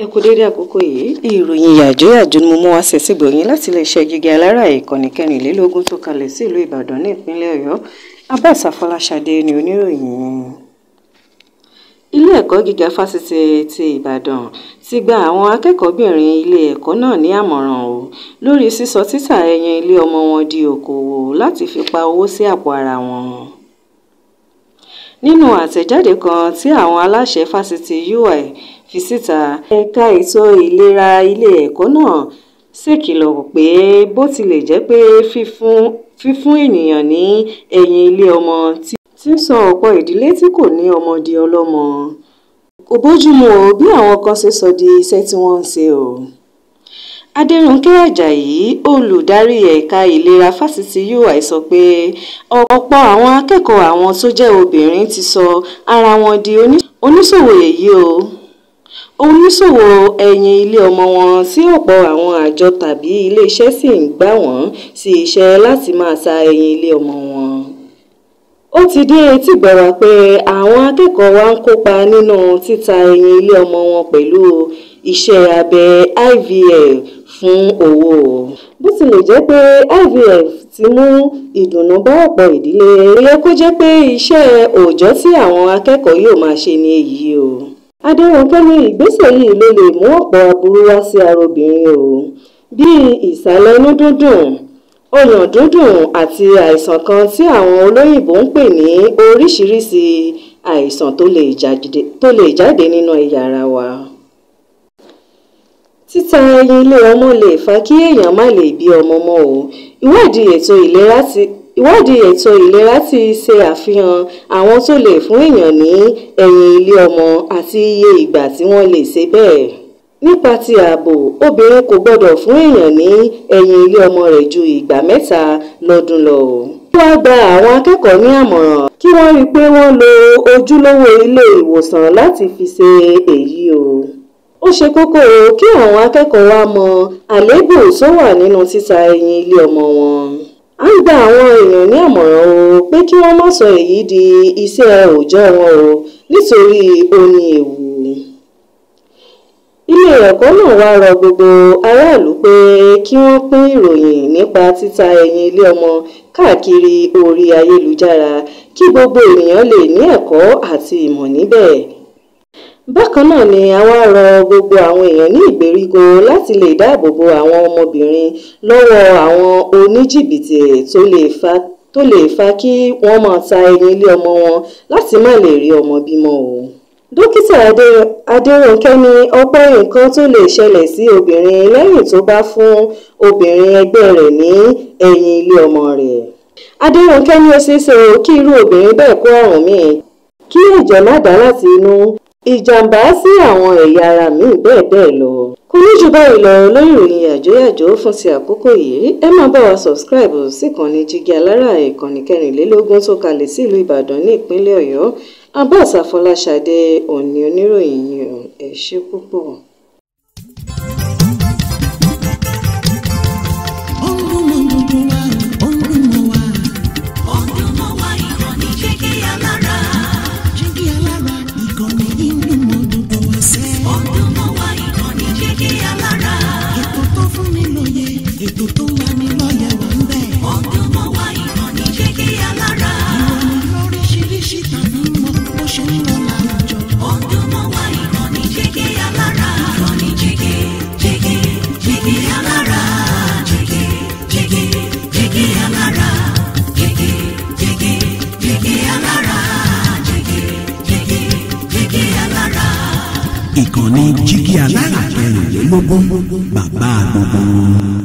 Ẹ kú dédé àkókò yìí. Ìròyìn yàjóyàjó ni mo mú wá sí ìgbọ̀nyín láti iléeṣẹ́ Jígí Alárà, ìkànnì 24 tó kalẹ̀ sí ìlú Ìbàdàn ní ìpínlẹ̀ Ọ̀yọ́. Abbas Afọláṣadé ni oníròyìn yìí. Ilé ẹ̀kọ́ gíga fásitì ti Ìbàdàn ti gba àwọn akẹ́kọ̀ọ́bìnrin ilé ẹ̀kọ́ náà ní àmọ̀ràn o lórí sísọ títà ẹyin ilé ọmọ wọn di okòòwò láti fi pa owó sí àpò ara wọn. Nínú àtẹ̀jáde kan tí àwọn aláṣẹ fásitì UI fi síta, ẹ̀ka ètò ìlera ilé ẹ̀kọ́ náà ṣèkìlọ̀ pé bó tilẹ̀ jẹ́ pé fífún ènìyàn ní ẹyin ilé ọmọ ti ń sọ ọ̀pọ̀ ìdílé tí kò ní ọmọ di ọlọ́mọ, kò bójúmu o bí àwọn kan ṣe sọ di iṣẹ́ tí wọ́n ń ṣe o. Adérónkẹ́ Àjàyí, olùdarí ẹ̀ka ìlera fásitì UI sọ pé ọ̀pọ̀ àwọn akẹ́kọ̀ọ́ àwọn tó jẹ́ obìnrin ti sọ ara wọn di oníṣòwò èyí o oníṣòwò ẹyin ilé ọmọ wọn, tí ọ̀pọ̀ àwọn àjọ tàbí iléeṣẹ́ sì ń gbà wọ́n sí iṣẹ́ láti máa ta ẹyin ilé ọmọ wọn. Ó ti dé etígbọ̀ọ́ wa pé àwọn akẹ́kọ̀ọ́ wa ń kópa nínú títa ẹyin ilé ọmọ wọn pẹ̀lú iṣẹ́ abẹ IVF fún owó. Bó tilẹ̀ jẹ́ pé IVF ti mú ìdùnnú bá ọ̀pọ̀ ìdílé, kò yẹ kó jẹ́ pé iṣẹ́ òòjọ́ tí àwọn akẹ́kọ̀ọ́ yóò máa ṣe ni èyí o. Adérónkẹ́ ní ìgbésẹ̀ yìí ló lè mú ọ̀pọ̀ aburú wá sí ara obìnrin o, bíi ìsàlẹ̀ inú dúndùn, ọyàn dúndùn àti àìsàn kan tí àwọn olóyìnbó ń pè ní oríṣiríṣi àìsàn tó lè jáde nínú ẹ̀yà ara wa. Títa ẹyin ilé ọmọ lè fa kí èèyàn má lè bí ọmọ mọ́ o. Ìwádìí ètò ìlera ti ṣe àfihàn àwọn tó lè fún èèyàn ní ẹyin ilé ọmọ àti iye ìgbà tí wọ́n lè ṣe bẹ́ẹ̀. Nípa ti ààbò, obìnrin kò gbọ́dọ̀ fún èèyàn ní ẹyin ilé ọmọ rẹ̀ ju ìgbà 3 lọ́dún lọ o. Ó wá gba àwọn akẹ́kọ̀ọ́ ní àmọ̀ràn kí wọ́n rí i pé wọ́n lo ojúlówó ilé ìwòsàn láti fi ṣe èyí o. Ó ṣe kókó o kí àwọn akẹ́kọ̀ọ́ wa mọ àléébù tó wà nínú títa ẹyin ilé ọmọ wọn. À ń gba àwọn èèyàn ní àmọ̀ràn o pé kí wọ́n má sọ èyí di iṣẹ́ òòjọ́ wọn o nítorí ó ní ewu. Ilé ẹ̀kọ́ náà wá rọ gbogbo aráàlú pé kí wọ́n pín ìròyìn nípa títa ẹyin ilé ọmọ káàkiri orí ayélujára kí gbogbo ènìyàn lè ní ẹ̀kọ́ àti ìmọ̀ níbẹ̀. Bákan náà ni a wá rọ gbogbo àwọn èèyàn ní ìgbèríko láti lè dáàbò bo àwọn ọmọbìnrin lọ́wọ́ àwọn oníjìbìtì tó lè fa kí wọ́n máa ta ẹyin ilé ọmọ wọn láti má lè rí ọmọ bímọ o. Dókítà Adérónkẹ́ ní ọ̀pọ̀ nǹkan tó lè ṣẹlẹ̀ sí obìnrin lẹ́yìn tó bá fún obìnrin ẹgbẹ́ rẹ̀ ní ẹyin ilé ọmọ rẹ̀. Adérónkẹ́ ní ó ṣeéṣe kí irú obìnrin bẹ́ẹ̀ kó àrùn míì, kí ẹ̀jẹ̀ má dá láti inú, ìjàmbá sí àwọn ẹ̀yà ara míì bẹ́ẹ̀ bẹ́ẹ̀ lọ. Kò ní jù báyìí lọ lórí ìròyìn yàjóyàjó fún ti àkókò yìí. Ẹ máa bá wa subscribe síkànnì Jígí Alárà, ìkànnì 24 tó kalẹ̀ sí ìlú Ìbàdàn ní ìpínlẹ̀ Ọ̀yọ́. Abbas Afọláṣadé òní oníròyìn yìí. Ẹ ṣé púpọ̀. Ètò tó ń lani lọ́yẹ̀ wà ń bẹ̀. Ó ń dún mọ́ wa, ìkànnì Jígí Alárà. Ìròyìn lóríṣiríṣi tàbí mọ bó ṣe ń lọ láwùjọ. Ó ń dún mọ́ wa, ìkànnì Jígí Alárà. Ìkànnì Jígí, Jígí, Jígí Alárà. Jígí, Jígí, Jígí Alárà. Jígí, Jígí, Jígí Alárà. Jígí, Jígí, Jígí Alárà. Ìkànnì Jígí Alárà 24, bàbá gbogbo.